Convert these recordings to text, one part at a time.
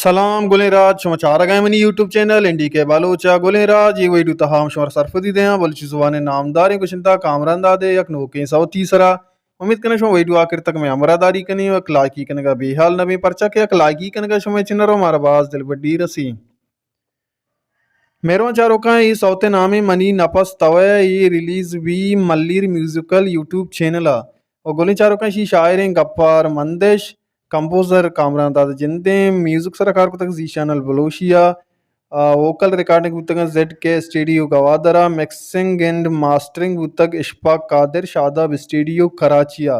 سلام گلیں راج، شما چارگ ءَ منی یوٹیوب چینل این ڈی کے بلوچ ءَ۔ گلیں راج، اے ویڈیو تہا ہم شمارا سرپدی دیاں بلوچی زبان ءِ نامداریں گشندہ کامران داد ءِ یک نوکیں سوتی سرا۔ امید کناں شما ویڈیو آخر تک مئے ہمراہ داری کنیں و یک لائکی کنگا بے حال نہ بیں، پرچا کہ یک لائکی کنگا شمئے چنر و مارا باز دلبڈی رسی۔ مہروان چاروکاں، اے سوت ءِ نام ایں منی نپس توئے، اے ریلیز بی ملیر میوزیکل یوٹیوب چینل ءَ۔ و گلیں چاروکاں، اشی شاعر ایں گپار مندش، کمپوزر کامران داد جندیں، میوزک سرا کار کتگ ذیشان البلوشی ءَ، آ، ووکل ریکارڈنگ بوتگ زیڈ کے اسٹوڈیو گوادر ءَ، مکسنگ اینڈ ماسٹرنگ بوتگ اشفاق قادر شاداب اسٹوڈیو کراچی ءَ۔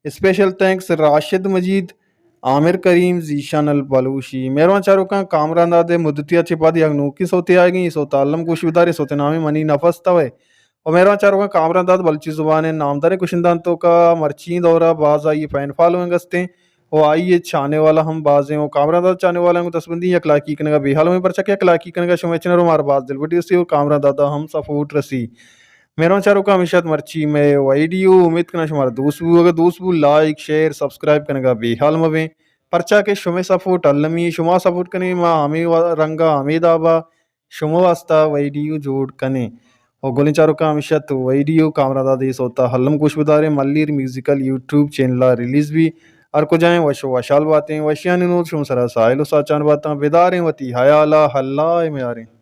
اسپیشل تھینکس راشد مجید، عامر کریم، ذیشان البلوشی۔ مہروان چاروکاں، کامران داد ءِ مدتی ءَ چہ پد یک نوکیں سوتے آئیگیں، اے سوت ءَ الم گوش بداریں، سوت ءِ نام ایں منی نفس توئے۔ و مہروان چاروکاں، کامران داد بلوچی زبان ءِ نامداریں گشندہانی توکا مرچی دور ءَ باز آئی ءِ فین فالوئنگ استیں و آئی ءِ چاہنے والا ہم بازیں و کامران داد چاہنے والا ہم دستبندی یک لائکی کنگا بے حال ہوئیں، پرچا کہ یک لائکی کنگا شمئے چنر و مارا باز دلبڈی رسی و کامران داد ءَ ہم سپورٹ رسی۔ مہروان چاروکاں، ہمیشہ مرچی مئے ویڈیو، امید کناں شمارا دوست بو، اگر دوست بو لائک، شیئر، سبسکرائب کنگا بے حال مبیں، پرچا کہ شمئے سپورٹ المی، شما سپورٹ کنیں ما ہمے وا-، رنگا ہمے دابا شما واسطہ ویڈیو جوڑ کنیں۔ و گلیں چاروکاں، ہمیشہ تو ویڈیو کامران داد ءِ سوت ءَ الم گوش بداریں، ملیر میوزیکل یوٹیوب چینل ءَ ریلیز بی، ہر کجائیں وش و وشحال باتیں، وشیانی نود شما سرا ساحل و ساچان باتاں، بداریں وتی حیال ءَ، اللہ ءَ میاریں۔